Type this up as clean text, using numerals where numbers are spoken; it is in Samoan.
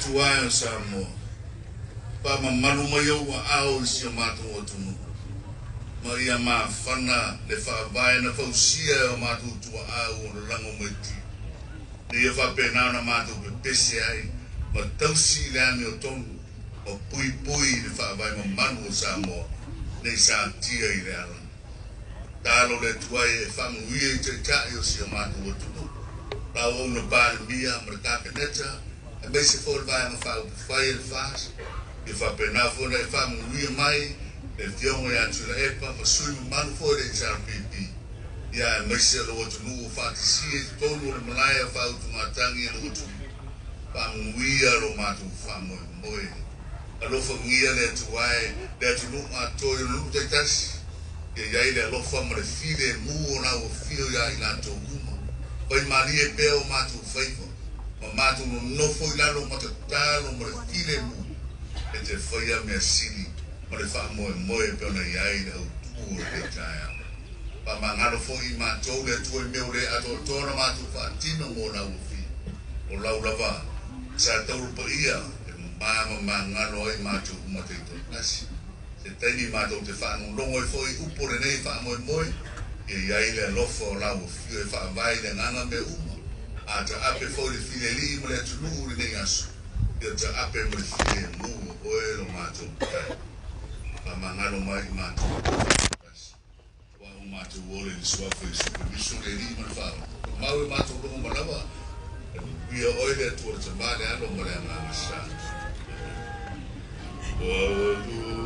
Atua e o Samoa, faamamalu mai ou aao i si o matou atunuu, ma ia mafana le faavae na fausia e o matou tuaa ua lalago mai tino, ina ia faapena ona matou pepese ai ma tausi i le amiotonu ma puipui i le faavae mamalu o Samoa nei satia i le ala. Tatalo le Atua e faamanuia i taitai o si o matou atunuu, la auauna Palemia ma le Kapeneta, aemaise foi o le Vaega Faaupufai a le FAST, ia faapena foi ona e faamanuia mai le Afioga ia Tuilaepa ma sui usufono mamalu foi o le HRPP, ia aemaise o lou atunuu ua faatasia i totonu o le malae o faautugatagi a lou atunuu. Faamanuia lo matou faamoemoe. Alofagia le Atua e le atunuu atoa i ona nuu taitasi, ia i ai le alofa ma le filemu o lau afio iā i latou uma. Faimalie pea o matou faiva, ma matou nonofo i lalo o matatalo ma le filemu, e te faia mea sili ma le faamoemoe e pei ona i ai le autu o lenei taeao. Faamagalo foi i matou le Atua i mea ua le atoatoa ona matou faatino mo lau afio. O lau lava sa taulu paia e mama ma magalo ai matou uma taitoatasi. Se taimi matou te faalogologo ai foi i upu o lenei faamoemoe, ia i ai le alofa o lau afio e faavae i le agaga mea uma, a taape foi le filelii ma le atunuu i lenei aso, ia taape ma le filemu o oe lo matou Matai. Faamagalo mai i matou uma taitoatasi. Aua ua matou ola i le suafa o Iesu Keriso le Alii ma le Faaola. Tumau e matou logo ma lava, Manuia oe le Atua le Tama, le Alo ma le Agaga Sa. Amene.